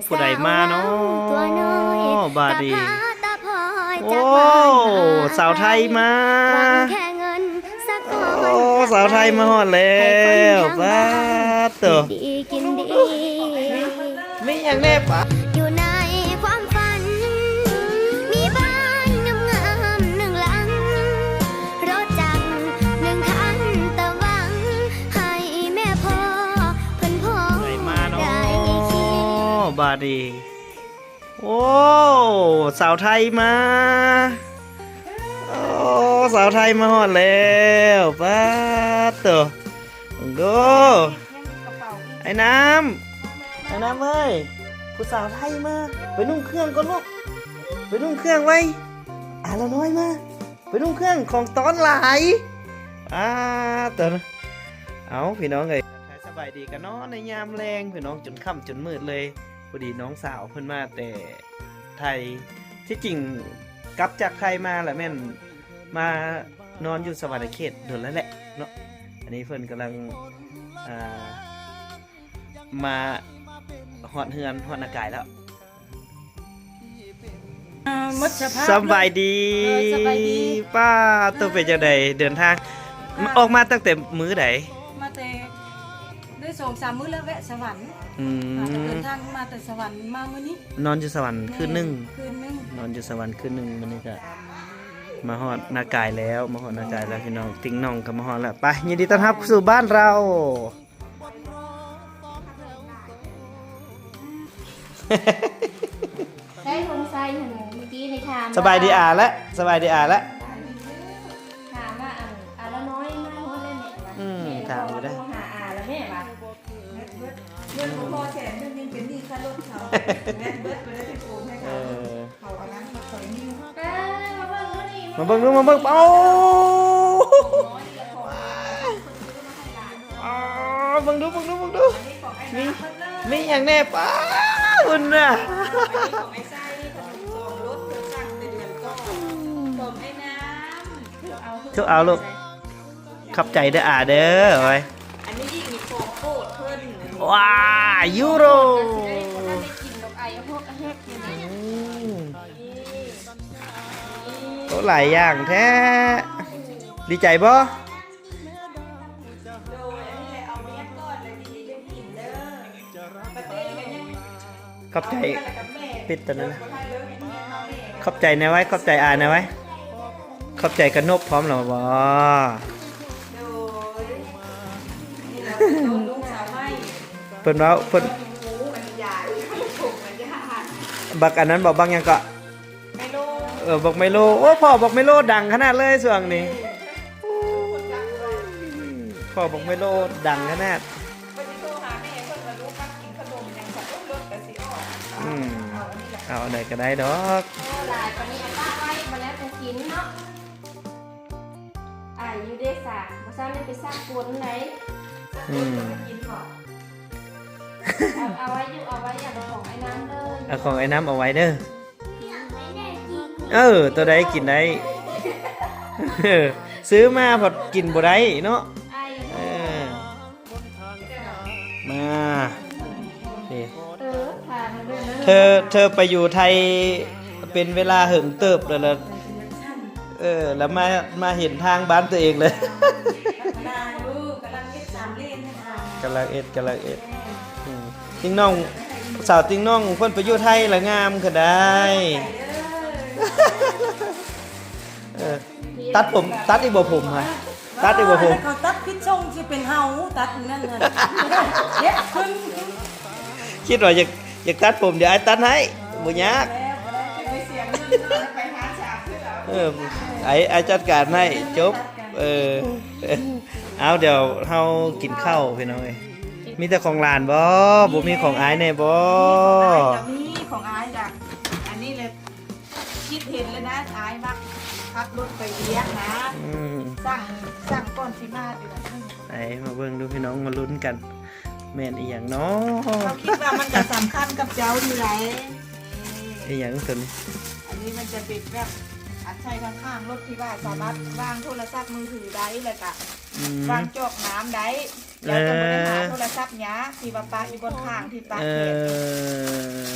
ຜູ້ໃດມາເນາະ ບາດນີ້. ໂອ້ ສາວໄທມາ. ໂອ້ ສາວໄທມາຮອດແລ້ວ. ປາດໂທ້ ມີຫຍັງແດ່ປະ? ໄດ້ມາເນາະ ບາດນີ້. ໂອ້ ສາວໄທມາ. ໂອ້ ສາວໄທມາຮອດແລ້ວ. ປາດໂທ້ ເບິ່ງດູ ໄອ້ນ້ຳ ໄອ້ນ້ຳເອີຍ ຜູ້ສາວໄທມາ. ໄປນຸ່ງເຄື່ອງກ່ອນລູກ ໄປນຸ່ງເຄື່ອງໄວ. ອາລະນ້ອຍມາ. ໄປນຸ່ງເຄື່ອງ ຂອງຕ້ອນຫຼາຍ. ອາ ເຕີ ເອົາ ພີ່ນ້ອງເອີຍ ທັກທາຍສະບາຍດີກັນເນາະ ໃນຍາມແລງ ພີ່ນ້ອງ ຈົນຄ່ຳຈົນມືດເລີຍ. ພໍດີນ້ອງສາວເພິ່ນມາແຕ່ໄທ ທີ່ຈິງກັບຈາກໄທມາລະແມ່ນມານອນຢູ່ສະຫວັນນະເຂດດົນແລ້ວແຫຼະເນາະ. ອັນນີ້ເພິ່ນກຳລັງ ອ່າ ມາຮອດເຮືອນ ຮອດນາກາຍແລ້ວ. ອ່າ ໝົດສະພາບ ສະບາຍດີ. ໂດຍ ສະບາຍດີ. ປ້າ ໂຕເປັນຈັ່ງໃດ ເດີນທາງ ອ່າ ອອກມາຕັ້ງແຕ່ມື້ໃດ? ມາແຕ່ໄດ້ສອງສາມມື້ແລ້ວ ແວະສະຫວັນ. ອືມ ອ່າ ເດີນທາງມາແຕ່ສະຫວັນ ມາມື້ນີ້ ນອນຢູ່ສະຫວັນ ແມ່ນ ຄືນໜຶ່ງ ຄືນໜຶ່ງ ນອນຢູ່ສະຫວັນຄືນໜຶ່ງ. ມື້ນີ້ກະມາຮອດນາກາຍແລ້ວ ມາຮອດນາກາຍແລ້ວ ພີ່ນ້ອງ. ຕິ່ງນ້ອງກະມາຮອດແລ້ວ. ໄປ ຍິນດີຕ້ອນຮັບສູ່ບ້ານເຮົາ. ໃຊ້ທງໄຊຫັ້ນ ເມື່ອກີ້ນີ້ຖາມ ສະບາຍດີອາແລະ ສະບາຍດີອາແລະ ຖາມວ່າ ອັນ ອາລະນ້ອຍມາຮອດແລ້ວແມ່ນບໍ່? ອືມ ແມ່ ຖາມຢູ່ເດ້ ໂທຫາອາລະແມ່ວ່າ ເງິນບໍ່ພໍແສນໜຶ່ງ ຍັງເປັນໜີ້ຄ່າລົດເຂົາ ແມ່ນເບິດບໍ່ໄດ້ໄປໂອນໃຫ້ເຂົາ. ເອີ ເຂົາເອົານຳມາເຂົາມີ ມາເບິ່ງດູ ມາເບິ່ງ ໂອ້ ອ້າ ເບິ່ງດູ ເບິ່ງດູ ເບິ່ງດູ ມີ ມີຫຍັງແດ່ ປ້າ ເພິ່ນນະ ເຈົ້າເອົາລູກ ຂອບໃຈເດີອາເດີ. ໂອ້ຍ ອັນນີ້ອີກ ມີຂອງໂປດເພິ່ນ ວ້າ ຢູໂຣ ໂອ້ ຫຼາຍຢ່າງແທ້ ດີໃຈບໍ່? ຂອບໃຈ ປິດຕົວນັ້ນນະ ຂອບໃຈແນ່ໄວ້ ຂອບໃຈອາແນ່ໄວ້ ຂອບໃຈກະນົບພ້ອມແລ້ວບໍ່? ເພິ່ນເວົ້າ ເພິ່ນ ບັກອັນນັ້ນບໍ່ ບັກຫຍັງເກາະ? ເອີ ບັກໄມໂລ ໂອ້ ພໍ່ບັກໄມໂລດັງຂະໜາດເລີຍຊ່ວງນີ້ ພໍ່ບັກໄມໂລດັງຂະໜາດ. ອືມ ເອົາອັນໃດກະໄດ້ດອກ ເອີ ຫຼາຍປານນີ້ປະໄວ້ ບໍ່ແລ້ວກໍກິນເນາະ. ອາຍຢູ່ເດສາ ບໍ່ຊັ້ນໄດ້ໄປຊັກຝົນໃດ. ອືມ ເອົາ ເອົາໄວ້ຢູ່ ເອົາໄວ້ ເອົາຂອງອ້າຍນ້ຳເດີ ເອົາຂອງອ້າຍນ້ຳເອົາໄວ້ເດີ. ເອີ ໂຕໃດກິນໄດ້ ຊື້ມາພັດກິນບໍ່ໄດ້ເນາະ. ເອີ ມາ ນີ້ ເອີ ເທີ ເທີໄປຢູ່ໄທເປັນເວລາເຫິງເຕີບແລ້ວລະ ເອີ ລະມາ ມາເຫັນທາງບ້ານຕົວເອງເລີຍ. ກຳລັງເຮັດ ກຳລັງເຮັດ ກຳລັງເຮັດ. ອືມ ຕິ່ງນ້ອງ ສາວຕິ່ງນ້ອງເພິ່ນໄປຢູ່ໄທລະງາມຂະໄດ໋. ເອີ ຕັດຜົມ ຕັດອີກບໍ່ຜົມຫະ? ຕັດອີກບໍ່ຜົມ? ເຂົາຕັດຜິດຊົງຊິເປັນເຮົາຕັດນັ້ນນະ ເຮັດຂຶ້ນ. ຄິດວ່າຢາກ ຢາກຕັດຜົມ ດຽວອ້າຍຕັດໃຫ້ ບໍ່ຍາກ. ເອີ ອ້າຍ ອ້າຍຈັດການໃຫ້ ຈົບ. ເອີ ເອົາ ດຽວເຮົາກິນເຂົ້າພີ່ນ້ອງເອີຍ. ມີແຕ່ຂອງຫຼານບໍ່? ບໍ່ມີຂອງອ້າຍແດ່ບໍ່? ມີ ຂອງອ້າຍກະ ອັນນີ້ແຫຼະ ຄິດເຫັນແລ້ວນະ ອ້າຍມັກຂັບລົດໄປວຽກນະ. ອືມ ສັ່ງ ສັ່ງກ່ອນຊິມາເທື່ອໜຶ່ງ. ໄປ ມາເບິ່ງດູພີ່ນ້ອງ ມາລຸ້ນກັນ ແມ່ນອີ່ຫຍັງເນາະ? ເຮົາຄິດວ່າມັນກະສຳຄັນກັບເຈົ້າຢູ່ໃດ໋. ອີ່ຫຍັງໂຕນີ້? ອັນນີ້ມັນຈະເປັນແບບ ອັນໃສ່ຂ້າງໆລົດ ທີ່ວ່າສາມາດ ອືມ ວາງໂທລະສັບມືຖືໄດ້ ແລ້ວກະ ອືມ ວາງຈອກນ້ຳໄດ້. ເຈົ້າຈະບໍ່ໄດ້ຫາ ເອີ ໂທລະສັບຍາກ ທີ່ວ່າປະຢູ່ບ່ອນຂ້າງທີ່ປະ ເອີ ແຂນ.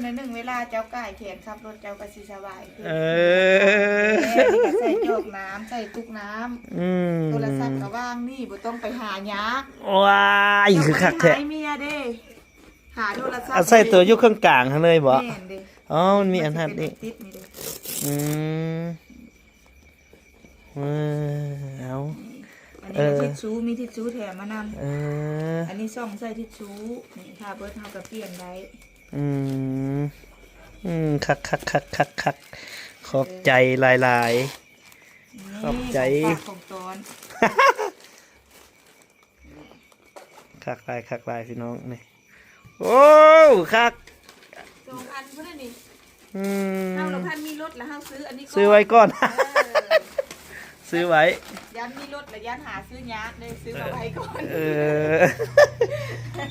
ໜ້ອຍໜຶ່ງ ເວລາເຈົ້າກາຍແຂນຂັບລົດ ເຈົ້າກໍຊິສະບາຍຂຶ້ນ. ເອີ ໃສ່ຈອກນ້ຳ ໃສ່ຕຸກນ້ຳ. ອືມ ໂທລະສັບກໍວາງນີ້ ບໍ່ຕ້ອງໄປຫາຍາກ. ວ້າຍ ຄືຄັກແທ້. ເມຍເດ້ ຫາໂທລະສັບ ອາໄສຕົວຢູ່ເຄິ່ງກາງຫັ້ນເລີຍບໍ? ແມ່ນເດ້. ອໍ ມັນມີອັນຮັດນີ້ ຕິດນີ້ເດ້. ອືມ ເອີ ເອົາ ອັນນີ້ ເອີ ທິດຊູ ມີທິດຊູແຖມມານຳ. ເອີ ອັນນີ້ຊ່ອງໃສ່ທິດຊູ ນີ້ ຖ້າເບິດເຮົາກໍປ່ຽນໄດ້. ອືມ ອືມ ຄັກໆໆໆໆ ຂອບໃຈຫຼາຍໆ. ນີ້ ຂອບໃຈ ຂອງຝາກຂອງຕ້ອນ. ຄັກຫຼາຍ ຄັກຫຼາຍ ພີ່ນ້ອງນີ້. ໂອ້ ຄັກ ສອງອັນພຸ້ນນະນີ້. ອືມ ເຮົາລະພັນມີລົດລະ ເຮົາຊື້ອັນນີ້ກ່ອນ ຊື້ໄວ້ກ່ອນ. ເອີ ຊື້ໄວ້ ຢ້ານມີລົດລະຢ້ານຫາຊື້ຍາກເດ້ ຊື້ມາໄວ້ກ່ອນ. ເອີ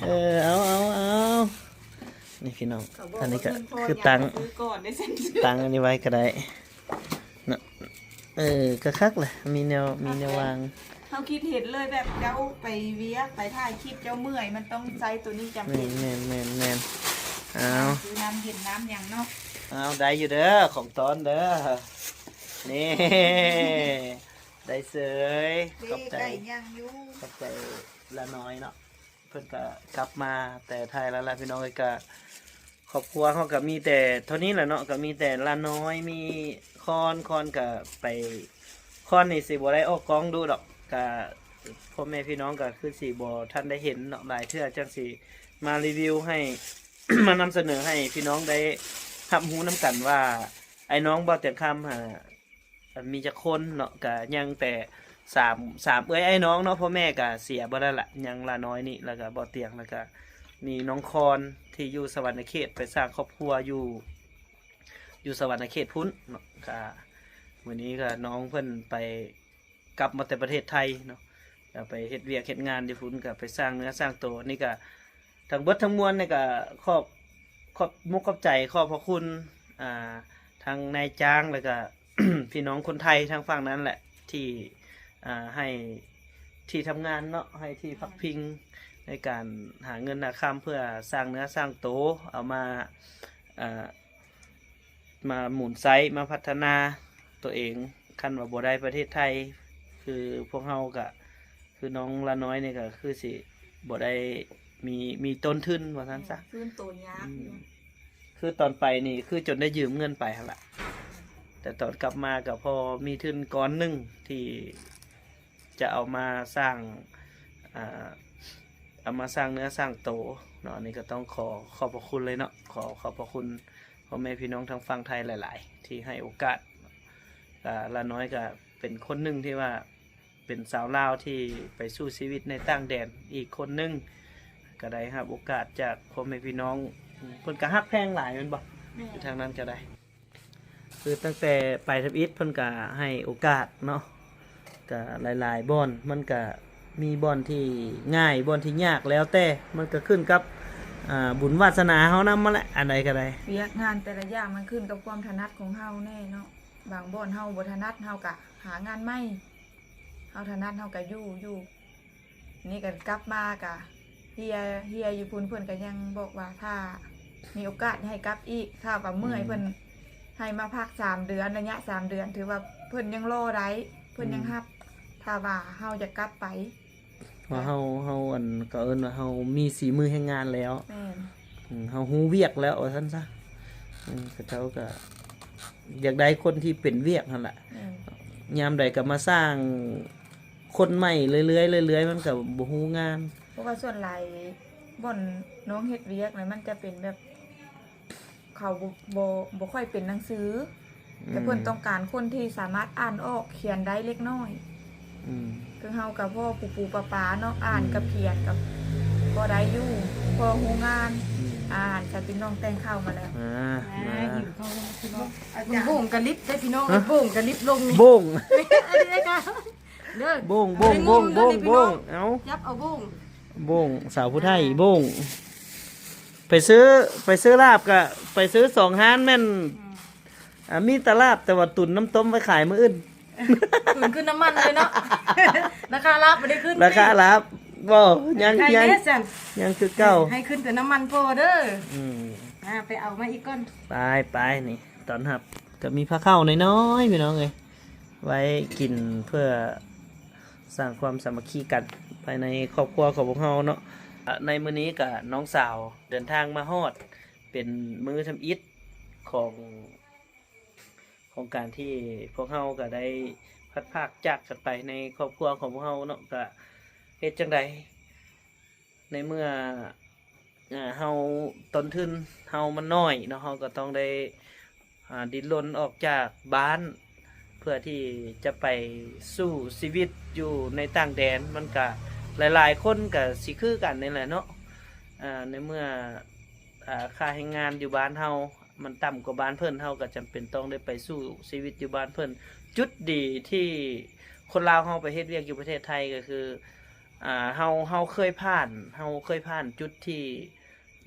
ເອີ ເອົາ ເອົາ ເອົາ ນີ້ພີ່ນ້ອງ ອັນນີ້ກໍຄືຕັ້ງ ຕັ້ງອັນນີ້ໄວ້ກໍໄດ້ເນາະ. ເອີ ກໍຄັກແຫຼະ ມີແນວ ມີແນວວາງ. ເຮົາຄິດເຫັນເລີຍ ແບບເຈົ້າໄປວຽກໄປຖ່າຍຄລິບ ເຈົ້າເມື່ອຍ ມັນຕ້ອງໃຊ້ໂຕນີ້ຈຳເປັນ. ແມ່ນໆໆໆ ອ້າວ ຊື້ນ້ຳເຢັນນ້ຳຫຍັງເນາະ. ອ້າວ ໄດ້ຢູ່ເດີ ຂອງຕ້ອນເດີ. ນີ້ ໄດ້ເສີຍ. ຂອບໃຈ ໄດ້ຫຍັງຢູ່ ຂອບໃຈລານ້ອຍເນາະ. ເພິ່ນກະກັບມາແຕ່ໄທແລ້ວລະ ພີ່ນ້ອງເອີຍ. ກະຄອບຄົວເຮົາກະມີແຕ່ເທົ່ານີ້ແຫຼະເນາະ ກະມີແຕ່ລານ້ອຍ ມີຄອນ ຄອນກະໄປ ຄອນນີ້ຊິບໍ່ໄດ້ອອກກ້ອງດຸດອກ ກະພໍ່ແມ່ພີ່ນ້ອງກະຄືຊິບໍ່ທັນໄດ້ເຫັນເນາະ ຫຼາຍເທື່ອຈັ່ງຊິມາຣີວິວໃຫ້ ມານຳສະເໜີໃຫ້ພີ່ນ້ອງໄດ້ຮັບຮູ້ນຳກັນວ່າ ອ້າຍນ້ອງບ່າວຕຽງຄຳຫາ ມີຈັກຄົນເນາະ ກະຍັງແຕ່ສາມ ສາມເອື້ອຍອ້າຍນ້ອງເນາະ. ພໍ່ແມ່ກະເສຍເບິດແລ້ວລະ ຍັງລານ້ອຍນີ້ ແລ້ວກະບ່າວຕຽງ ແລ້ວກະມີນ້ອງຄອນທີ່ຢູ່ສະຫວັນນະເຂດ ໄປສ້າງຄອບຄົວຢູ່ ຢູ່ສະຫວັນນະເຂດພຸ້ນເນາະ. ກະມື້ນີ້ກະນ້ອງເພິ່ນໄປ ກັບມາແຕ່ປະເທດໄທເນາະ ກະໄປເຮັດວຽກເຮັດງານຢູ່ພຸ້ນ ກະໄປສ້າງເນື້ອສ້າງໂຕ. ນີ້ກະ ທັງເບິດທັງມວນນີ້ກະຂອບ ຂອບມຸກຂອບໃຈ ຂອບພະຄຸນ ອ່າ ທັງນາຍຈ້າງ ແລ້ວກະ ພີ່ນ້ອງຄົນໄທທາງຝັ່ງນັ້ນແຫຼະ ທີ່ ອ່າ ໃຫ້ທີ່ທຳງານເນາະ ໃຫ້ທີ່ພັກພິງໃນການຫາເງິນຫາຄຳ ເພື່ອສ້າງເນື້ອສ້າງໂຕ ເອົາມາ ອ່າ ມາໝູນໃຊ້ ມາພັດທະນາໂຕເອງ. ຄັນວ່າບໍ່ໄດ້ປະເທດໄທ ຄືພວກເຮົາກະ ຄືນ້ອງລານ້ອຍນີ້ກະຄືຊິບໍ່ໄດ້ມີ ມີຕົ້ນທຶນວ່າຊັ້ນຊະ ຟື້ນໂຕຍາກຢູ່. ອືມ ຄືຕອນໄປນີ້ຄືຈົນໄດ້ຢືມເງິນໄປຫັ້ນລະ ແຕ່ຕອນກັບມາກະພໍມີທຶນກ້ອນໜຶ່ງທີ່ ຈະເອົາມາສ້າງ ອ່າ ເອົາມາສ້າງເນື້ອສ້າງໂຕເນາະ. ອັນນີ້ກໍຕ້ອງຂໍຂອບພະຄຸນເລີຍເນາະ ຂໍຂອບພະຄຸນພໍ່ແມ່ພີ່ນ້ອງທາງຝັ່ງໄທຫຼາຍໆ ທີ່ໃຫ້ໂອກາດ. ກະລານ້ອຍກະເປັນຄົນໜຶ່ງທີ່ວ່າເປັນຊາວລາວທີ່ໄປສູ້ຊີວິດໃນຕ່າງແດນອີກຄົນໜຶ່ງ ກະໄດ້ຮັບໂອກາດຈາກພໍ່ແມ່ພີ່ນ້ອງ ເພິ່ນກະຮັກແພງຫຼາຍແມ່ນບໍ່? ແມ່ນ ຢູ່ທາງນັ້ນກະໄດ້ ຄືຕັ້ງແຕ່ໄປທຳອິດເພິ່ນກະໃຫ້ໂອກາດເນາະ ກະຫຼາຍໆບ່ອນ ມັນກະມີບ່ອນທີ່ງ່າຍ ບ່ອນທີ່ຍາກ ແລ້ວແຕ່ ມັນກະຂຶ້ນກັບ ອ່າ ບຸນວາສະໜາເຮົານຳຫັ້ນແຫຼະ ອັນໃດກະໄດ້. ວຽກງານແຕ່ລະຢ່າງມັນຂຶ້ນກັບຄວາມຖະໜັດຂອງເຮົາແນ່ເນາະ ບາງບ່ອນເຮົາບໍ່ຖະໜັດ ເຮົາກະຫາງານໃໝ່ ເຮົາຖະໜັດເຮົາກະຢູ່ຢູ່. ນີ້ກໍກັບມາກໍເຮຍ ເຮຍຢູ່ພຸ້ນ ເພິ່ນກໍຍັງບອກວ່າຖ້າມີໂອກາດໃຫ້ກັບອີກ ຖ້າວ່າເມື່ອຍ ອືມ ເພິ່ນໃຫ້ມາພັກສາມເດືອນ ໄລຍະສາມເດືອນ ຖືວ່າເພິ່ນຍັງລໍໄດ້ ເພິ່ນຍັງ ອືມ ຮັບ ຖ້າວ່າເຮົາຢາກກັບໄປ ວ່າເຮົາ ເຮົາ ອັນ ເຂົາເອີ້ນວ່າເຮົາມີສີມືແຮງງານແລ້ວ ແມ່ນ ອືມ ເຮົາຮູ້ວຽກແລ້ວວ່າຊັ້ນຊະ ອືມ ເຂົາເຈົ້າກໍຢາກໄດ້ຄົນທີ່ເປັນວຽກຫັ້ນລະ ແມ່ນ ຍາມໃດກໍມາສ້າງ ຄົນໃໝ່ເລື້ອຍໆ ເລື້ອຍໆ ມັນກໍບໍ່ຮູ້ງານ ເພາະວ່າສ່ວນຫຼາຍບ່ອນນ້ອງເຮັດວຽກນະ ມັນຈະເປັນແບບ ເຂົາບໍ່ ບໍ່ ບໍ່ຄ່ອຍເປັນໜັງສື ອືມ ແຕ່ເພິ່ນຕ້ອງການຄົນທີ່ສາມາດອ່ານອອກຂຽນໄດ້ເລັກນ້ອຍ ອືມ ຄືເຮົາກໍພໍປູໆປາໆເນາະ ອ່ານ ອືມ ກັບຂຽນກໍພໍໄດ້ຢູ່ ພໍຮູ້ງານ ອືມ ອ່ານ ສາວຕິນນ້ອງແຕ່ງເຂົ້າມາແລ້ວ ອ່າ ມາ ຫິວເຂົ້າແລ້ວພີ່ນ້ອງ ບົ້ງກະລິບເດ້ພີ່ນ້ອງ ຮະ ບົ້ງກະລິບລົງ ບົ້ງ ອັນນີ້ເດ້ ເດີ ໂບ້ງ ໂບ້ງ ໂບ້ງ ໂບ້ງ ເອົາ ຈັບເອົາໂບ້ງ ໂບ້ງ ສາວຜູ້ໄທ ອ່າ ໂບ້ງ ໄປຊື້ ໄປຊື້ລາບກະໄປຊື້ສອງຮ້ານແມ່ນ ອືມ ອ່າ ມີແຕ່ລາບ ແຕ່ວ່າຕຸນນ້ຳຕົ້ມໄວ້ຂາຍມື້ອື່ນ ຕຸນຂຶ້ນນ້ຳມັນເລີຍເນາະ ລາຄາລາບບໍ່ໄດ້ຂຶ້ນ ລາຄາລາບບໍ່ ຍັງ ຍັງ ຍັງຄືເກົ່າ ໃຫ້ຂຶ້ນແຕ່ນ້ຳມັນພໍເດີ ອືມ. ອ່າ ໄປເອົາມາອີກກ່ອນ. ໄປໆ ນີ້ຕ້ອນຮັບ ກໍມີພາເຂົ້ານ້ອຍໆ ພີ່ນ້ອງເອີຍ ໄວ້ກິນເພື່ອສ້າງຄວາມສາມັກຄີກັນພາຍໃນຄອບຄົວຂອງພວກເຮົາເນາະ. ໃນມື້ນີ້ກໍນ້ອງສາວເດີນທາງມາຮອດ ເປັນມື້ທຳອິດຂອງ ຂອງການທີ່ພວກເຮົາກໍໄດ້ພັດພາກຈາກກັນໄປໃນຄອບຄົວຂອງພວກເຮົາເນາະ. ກໍເຮັດຈັ່ງໃດ ໃນເມື່ອ ເອີ ເຮົາ ຕົ້ນທຶນເຮົາມັນນ້ອຍເນາະ ເຮົາກໍຕ້ອງໄດ້ ອ່າ ດີ້ນລົນອອກຈາກບ້ານ ເພື່ອທີ່ຈະໄປສູ້ຊີວິດຢູ່ໃນຕ່າງແດນ. ມັນກະຫຼາຍໆຄົນກະຊິຄືກັນນີ້ແຫຼະເນາະ ອ່າ ໃນເມື່ອ ອ່າ ຄ່າແຮງງານຢູ່ບ້ານເຮົາມັນຕ່ຳກວ່າບ້ານເພິ່ນ ເຮົາກໍຈຳເປັນຕ້ອງໄດ້ໄປສູ້ຊີວິດຢູ່ບ້ານເພິ່ນ. ຈຸດດີທີ່ຄົນລາວເຮົາໄປເຮັດວຽກຢູ່ປະເທດໄທກໍຄື ອ່າ ເຮົາ ເຮົາເຄີຍຜ່ານ ເຮົາເຄີຍຜ່ານຈຸດທີ່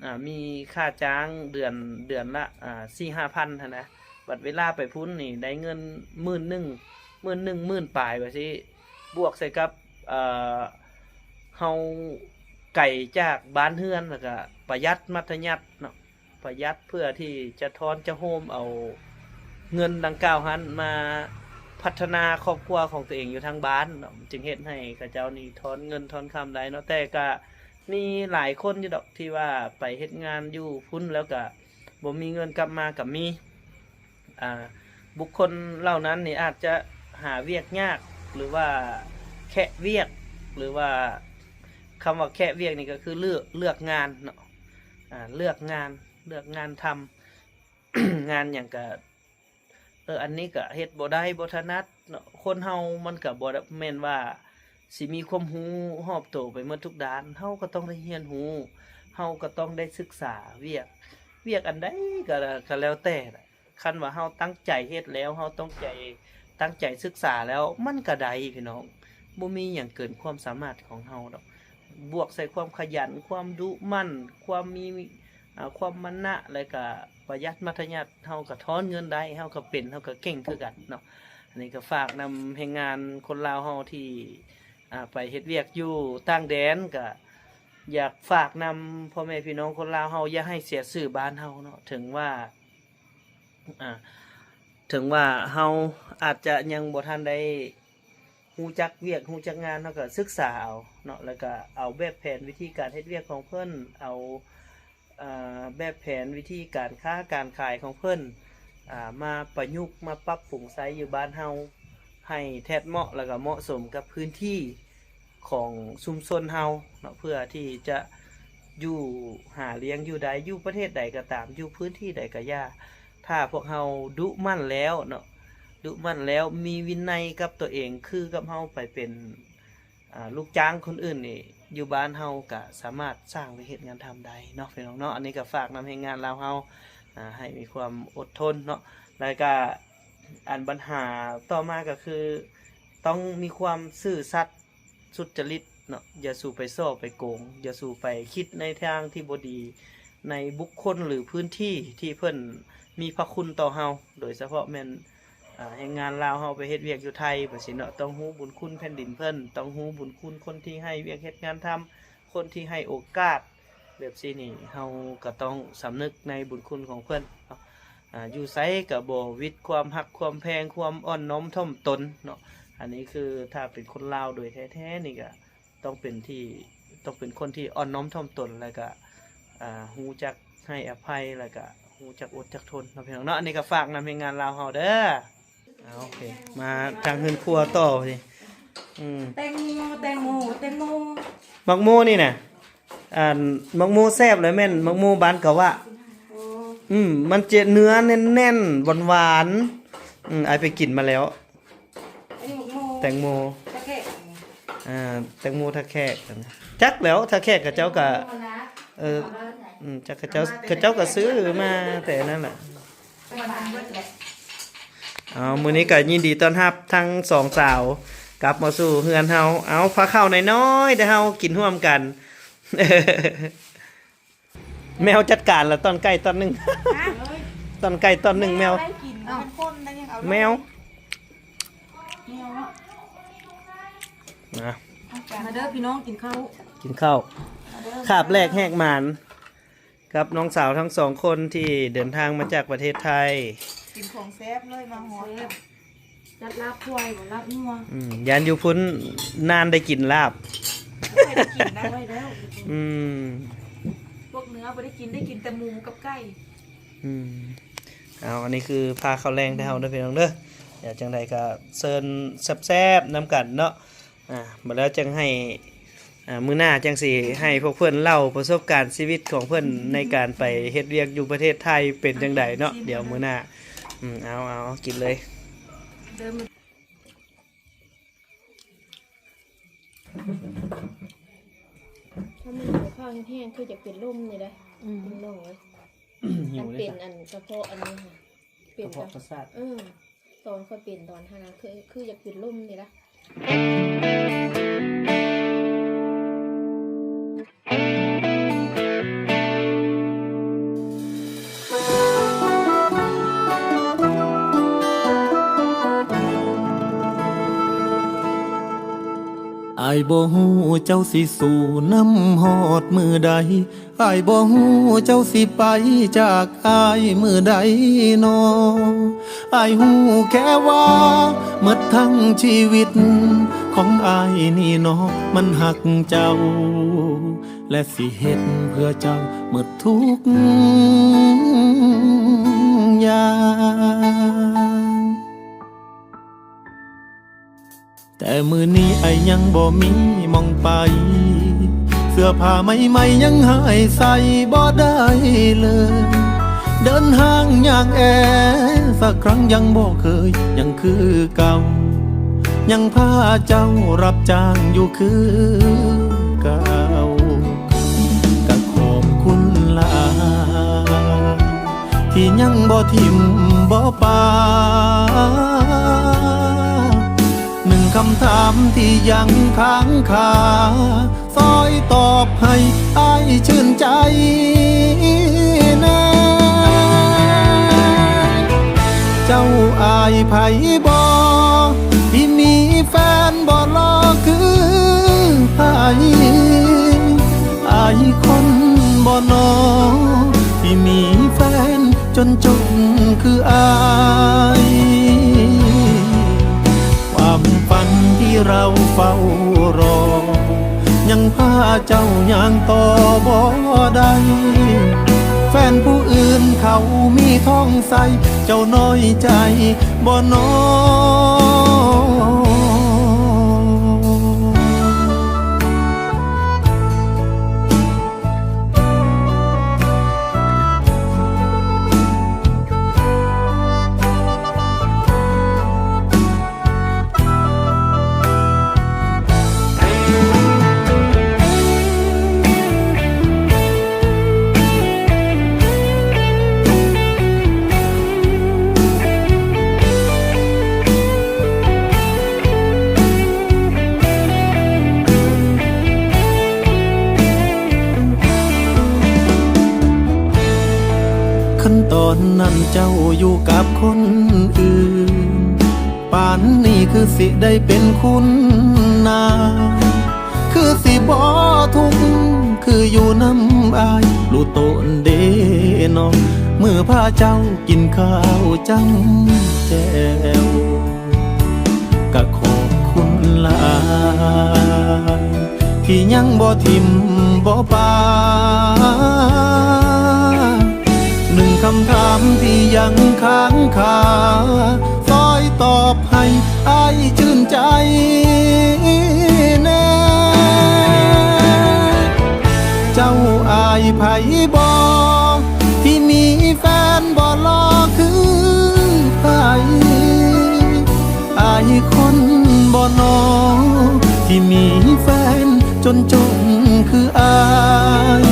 ອ່າ ມີຄ່າຈ້າງເດືອນ ເດືອນລະ ອ່າ ສີ່ຫ້າພັນຫັ້ນນະ. ບັດເວລາໄປພຸ້ນນີ້ໄດ້ເງິນໝື່ນໜຶ່ງ ໝື່ນໜຶ່ງ ໝື່ນປາຍວ່າຊີ້ ບວກໃສ່ກັບ ເອີ ເຮົາໄກຈາກບ້ານເຮືອນ ແລ້ວກະປະຢັດມັດທະຍັດເນາະ ປະຢັດເພື່ອທີ່ຈະທ້ອນຈະໂຮມເອົາເງິນດັ່ງກ່າວຫັ້ນມາພັດທະນາຄອບຄົວຂອງຕົວເອງຢູ່ທາງບ້ານເນາະ ຈຶ່ງເຮັດໃຫ້ເຂົາເຈົ້ານີ້ທ້ອນເງິນທ້ອນຄຳໄດ້ເນາະ. ແຕ່ກະມີຫຼາຍຄົນຢູ່ດອກທີ່ວ່າໄປເຮັດງານຢູ່ພຸ້ນແລ້ວກະບໍ່ມີເງິນກັບມາກະມີ. ອ່າ ບຸກຄົນເຫຼົ່ານັ້ນນີ້ອາດຈະຫາວຽກຍາກ ຫຼືວ່າແຄະວຽກ ຫຼືວ່າ ຄຳວ່າແຄະວຽກນີ້ກໍຄືເລືອກ ເລືອກງານເນາະ ອ່າ ເລືອກງານ ເລືອກງານທຳ ງານຫຍັງກະ ເອີ ອັນນີ້ກະເຮັດບໍ່ໄດ້ ບໍ່ຖະໜັດເນາະ. ຄົນເຮົາມັນກະບໍ່ແມ່ນວ່າຊິມີຄວາມຮູ້ຮອບໂຕໄປໝົດທຸກດ້ານ ເຮົາກໍຕ້ອງໄດ້ຮຽນຮູ້ ເຮົາກໍຕ້ອງໄດ້ສຶກສາວຽກ ວຽກອັນໃດກໍ ກໍແລ້ວແຕ່ລະ ຄັນວ່າເຮົາຕັ້ງໃຈເຮັດແລ້ວ ເຮົາຕ້ອງໃຈ ຕັ້ງໃຈສຶກສາແລ້ວ ມັນກໍໄດ້ພີ່ນ້ອງ ບໍ່ມີຫຍັງເກີນຄວາມສາມາດຂອງເຮົາດອກ. ບວກໃສ່ຄວາມຂະຫຍັນ ຄວາມດຸໝັ່ນ ຄວາມມີ ອ່າ ຄວາມມານະ ແລ້ວກະປະຢັດມັດທະຍັດ ເຮົາກໍຖອນເງິນໄດ້ ເຮົາກໍເປັນ ເຮົາກໍເກັ່ງຄືກັນເນາະ. ອັນນີ້ກໍຝາກນຳແຮງງານຄົນລາວເຮົາທີ່ ອ່າ ໄປເຮັດວຽກຢູ່ຕ່າງແດນ ກໍຢາກຝາກນຳພໍ່ແມ່ພີ່ນ້ອງຄົນລາວເຮົາ ຢ່າໃຫ້ເສຍຊື່ບ້ານເຮົາເນາະ. ເຖິງວ່າ ອ່າ ເຖິງວ່າເຮົາອາດຈະຍັງບໍ່ທັນໄດ້ຮູ້ຈັກວຽກຮູ້ຈັກງານ ເຮົາກໍສຶກສາເອົາເນາະ ແລ້ວກໍເອົາແບບແຜນວິທີການເຮັດວຽກຂອງເພິ່ນ ເອົາ ອ່າ ແບບແຜນວິທີການຄ້າການຂາຍຂອງເພິ່ນ ອ່າ ມາປະຍຸກ ມາປັບປຸງໃຊ້ຢູ່ບ້ານເຮົາ ໃຫ້ແທດເໝາະ ແລ້ວກໍເໝາະສົມກັບພື້ນທີ່ຂອງຊຸມຊົນເຮົາເນາະ ເພື່ອທີ່ຈະຢູ່ຫາລ້ຽງຢູ່ໄດ້ ຢູ່ປະເທດໃດກໍຕາມ ຢູ່ພື້ນທີ່ໃດກໍຢ່າ ຖ້າພວກເຮົາດຸໝັ່ນແລ້ວເນາະ ດຸໝັ່ນແລ້ວ ມີວິໄນກັບຕົວເອງ ຄືກັບເຮົາໄປເປັນ ອ່າ ລູກຈ້າງຄົນອື່ນນີ້ ຢູ່ບ້ານເຮົາກະສາມາດສ້າງວຽກເຮັດງານທຳໄດ້ເນາະ ພີ່ນ້ອງເນາະ. ອັນນີ້ກະຝາກນຳແຮງງານລາວເຮົາ ອ່າ ໃຫ້ມີຄວາມອົດທົນເນາະ ແລ້ວກະ ອັນບັນຫາຕໍ່ມາກໍຄື ຕ້ອງມີຄວາມຊື່ສັດສຸດຈະລິດເນາະ ຢ່າສູ່ໄປສໍ້ໄປໂກງ ຢ່າສູ່ໄປຄິດໃນທາງທີ່ບໍ່ດີ ໃນບຸກຄົນ ຫຼື ພື້ນທີ່ທີ່ເພິ່ນມີພະຄຸນຕໍ່ເຮົາ ໂດຍສະເພາະແມ່ນ ອ່າ ແຮງງານລາວເຮົາໄປເຮັດວຽກຢູ່ໄທ ແບບຊີ້ເນາະ ຕ້ອງຮູ້ບຸນຄຸນແຜ່ນດິນເພິ່ນ ຕ້ອງຮູ້ບຸນຄຸນຄົນທີ່ໃຫ້ວຽກເຮັດງານທຳ ຄົນທີ່ໃຫ້ໂອກາດ ແບບຊີ້ນີ້ ເຮົາກໍຕ້ອງສຳນຶກໃນບຸນຄຸນຂອງເພິ່ນເນາະ. ອ່າ ຢູ່ໃສກໍບໍ່ຫວິດຄວາມຮັກຄວາມແພງ ຄວາມອ່ອນນ້ອມຖ່ອມຕົນເນາະ. ອັນນີ້ຄືຖ້າເປັນຄົນລາວໂດຍແທ້ໆນີ້ກໍ ຕ້ອງເປັນທີ່ ຕ້ອງເປັນຄົນທີ່ອ່ອນນ້ອມຖ່ອມຕົນ ແລ້ວກະ ອ່າ ຮູ້ຈັກໃຫ້ອະໄພ ແລ້ວກະຮູ້ຈັກອົດຈັກທົນເນາະ ພີ່ນ້ອງເນາະ. ອັນນີ້ກໍຝາກນຳແຮງງານລາວເຮົາເດີ້. ເອົາ ໂອເຄ ມາທາງເຮືອນຄົວຕໍ່ນີ້ ອືມ ແຕງໂມ ແຕງໂມ ແຕງໂມ ໝາກໂມນີ້ນະ ອັນ ໝາກໂມແຊບເລີຍ ແມ່ນໝາກໂມບ້ານກະວະ ໂອ້ ອືມ ມັນຈະເນື້ອແໜ້ນໆ ຫວານໆ ອືມ ອ້າຍໄປກິນມາແລ້ວ. ອັນນີ້ໝາກໂມ ແຕງໂມ ທ່າແຂກ ອ່າ ແຕງໂມທ່າແຂກ ຈັກແລ້ວ ທ່າແຂກເຂົາເຈົ້າກະ ເອີ ອືມ ຈັກເຂົາເຈົ້າ ເຂົາເຈົ້າກະຊື້ມາແຕ່ນັ້ນລະ. ເອົາ ມື້ນີ້ກະຍິນດີຕ້ອນຮັບທັງສອງສາວກັບມາສູ່ເຮືອນເຮົາ. ເອົາ ພາເຂົ້ານ້ອຍໆ ແຕ່ເຮົາກິນຮ່ວມກັນ. ແມວຈັດການລະ ຕ້ອນໄກ່ຕ້ອນໜຶ່ງ ຕ້ອນໄກ່ຕ້ອນໜຶ່ງ ແມວ ແມວ ນະ ມາເດີພີ່ນ້ອງກິນເຂົ້າ ກິນເຂົ້າ ມາເດີ ຄາບແລກແຫກໝານ ກັບນ້ອງສາວທັງສອງຄົນທີ່ເດີນທາງມາຈາກປະເທດໄທ. ກິນຂອງແຊບເລີຍ ມາຮອດແຊບ ຈັດລາບຄວາຍບໍ່ ລາບງົວ. ອືມ ຢ້ານຢູ່ພຸ້ນນານໄດ້ກິນລາບ. ບໍ່ຄ່ອຍໄດ້ກິນນະ ໄວ້ແລ້ວ. ອືມ ພວກເນື້ອບໍ່ໄດ້ກິນ ໄດ້ກິນແຕ່ໝູກັບໄກ່. ອືມ ເອົາ ອັນນີ້ຄືພາເຂົ້າແລງແຕ່ເຮົາເດີພີ່ນ້ອງເດີ. ດຽວຈັ່ງໃດກໍເຊີນແຊບໆນຳກັນເນາະ. ອ່າ ບັດແລ້ວຈັ່ງໃຫ້ ອ່າ ມື້ໜ້າຈັ່ງຊິໃຫ້ພວກເພິ່ນເລົ່າປະສົບການຊີວິດຂອງເພິ່ນໃນການໄປເຮັດວຽກຢູ່ປະເທດໄທເປັນຈັ່ງໃດເນາະ. ດຽວມື້ໜ້າ ອືມ ເອົາ ເອົາ ເອົາ ກິນເລີຍ. ຖ້າມັນເຂົ້າແຮງໆ ຄືຈະເປັນລົມນີ້ແຫຼະ. ອືມ ນ້ອງເອີຍ ມັນເປັນອັນກະເພາະອັນນີ້ ເປັນກະເພາະປະສາດ. ເອີ ຕອນຂ້ອຍເປັນຕອນຫັ້ນນະ ຄື ຄືຢາກເປັນລົມນີ້ລະ. ອ້າຍບໍ່ຮູ້ເຈົ້າຊິສູ້ນຳຮອດມື້ໃດ. ອ້າຍບໍ່ຮູ້ເຈົ້າຊິໄປຈາກອ້າຍມື້ໃດນໍ. ອ້າຍຮູ້ແຄ່ວ່າໝົດທັງຊີວິດຂອງອ້າຍນີ້ນໍ ມັນຮັກເຈົ້າ ແລະ ຊິເຮັດເພື່ອເຈົ້າໝົດທຸກຢ່າງ. ແຕ່ມື້ນີ້ອ້າຍຍັງບໍ່ມີໝ່ອງໄປ, ເສື້ອຜ້າໃໝ່ໆຍັງຫາໃສ່ບໍ່ໄດ້ເລີຍ, ເດີນທາງຍ່າງແອສັກຄັ້ງຍັງບໍ່ເຄີຍ, ຍັງຄືເກົ່າ, ຍັງພາເຈົ້າຮັບຈ້າງຢູ່ຄືເກົ່າ. ກະຂອບຄຸນຫຼາຍ ທີ່ຍັງບໍ່ຖິ້ມບໍ່ປະ. ໜຶ່ງຄຳຖາມທີ່ຍັງຄ້າງຄາ, ຊ່ອຍຕອບໃຫ້ອ້າຍຊື່ນໃຈແດ່. ເຈົ້າອາຍໃຜບໍ ທີ່ມີແຟນບໍ່ຫຼໍ່ຄືອ້າຍ? ອາຍຄົນບໍໜໍ່ ທີ່ມີແຟນຈົນຈົນຄືອ້າຍ? ຄວາມຝັນທີ່ເຮົາເຝົ້າລໍ ຍັງພາເຈົ້າຍ່າງຕໍ່ບໍ່ໄດ້. ແຟນຜູ້ອື່ນເຂົາມີທ້ອງໃສ່ ເຈົ້ານ້ອຍໃຈບໍ່ນໍ? ຄັນຕອນນັ້ນເຈົ້າຢູ່ກັບຄົນອື່ນ ປານນີ້ຄືຊິໄດ້ເປັນຄຸນນາງ, ຄືຊິບໍ່ທຸກ ຄືຢູ່ນຳອ້າຍ ຮູ້ໂຕນເດນໍ ມື້ພາເຈົ້າ ກິນເຂົ້າຈ້ຳແຈ່ວ. ກະຂອບຄຸນຫຼາຍ ທີ່ຍັງບໍ່ຖິ້ມບໍ່ປະ. ໜຶ່ງຄຳຖາມທີ່ຍັງຄ້າງຄາ, ຊ່ອຍຕອບໃຫ້ອ້າຍຊື່ນໃຈແດ່. ເຈົ້າອາຍໃຜບໍ ທີ່ມີແຟນບໍ່ຫຼໍ່ຄືອ້າຍ? ອາຍຄົນບໍໜໍ່ ທີ່ມີແຟນຈົນຈົນຄືອ້າຍ?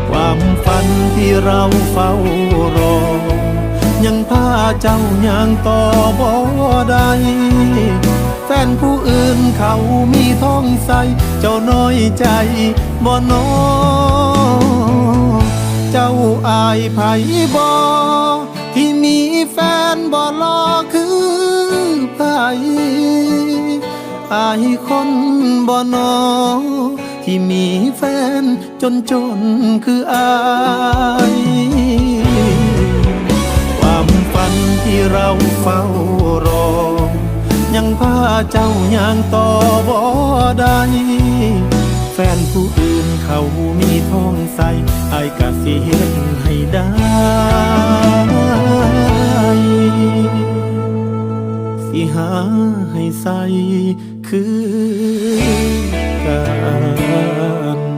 ຄວາມຝັນທີ່ເຮົາເຝົ້າລໍ ຍັງພາເຈົ້າຍ່າງຕໍ່ບໍ່ໄດ້. ແຟນຜູ້ອື່ນເຂົາມີທ້ອງໃສ່ ເຈົ້ານ້ອຍໃຈບໍ່ນໍ? ເຈົ້າອາຍໃຜບໍ ທີ່ມີແຟນບໍ່ຫຼໍ່ຄືໃຜ? ອາຍຄົນບໍໜໍ່ ທີ່ມີແຟນຈົນໆຄືອ້າຍ ຄວາມຝັນທີ່ເຮົາເຝົ້າລໍ ຍັງພາເຈົ້າຍ່າງຕໍ່ບໍ່ໄດ້ ແຟນຜູ້ອື່ນເຂົາມີທ້ອງໃສ່ ອ້າຍກະຊິເຮັດໃຫ້ໄດ້ ຊິຫາໃຫ້ໃສ່ຄືກັນ.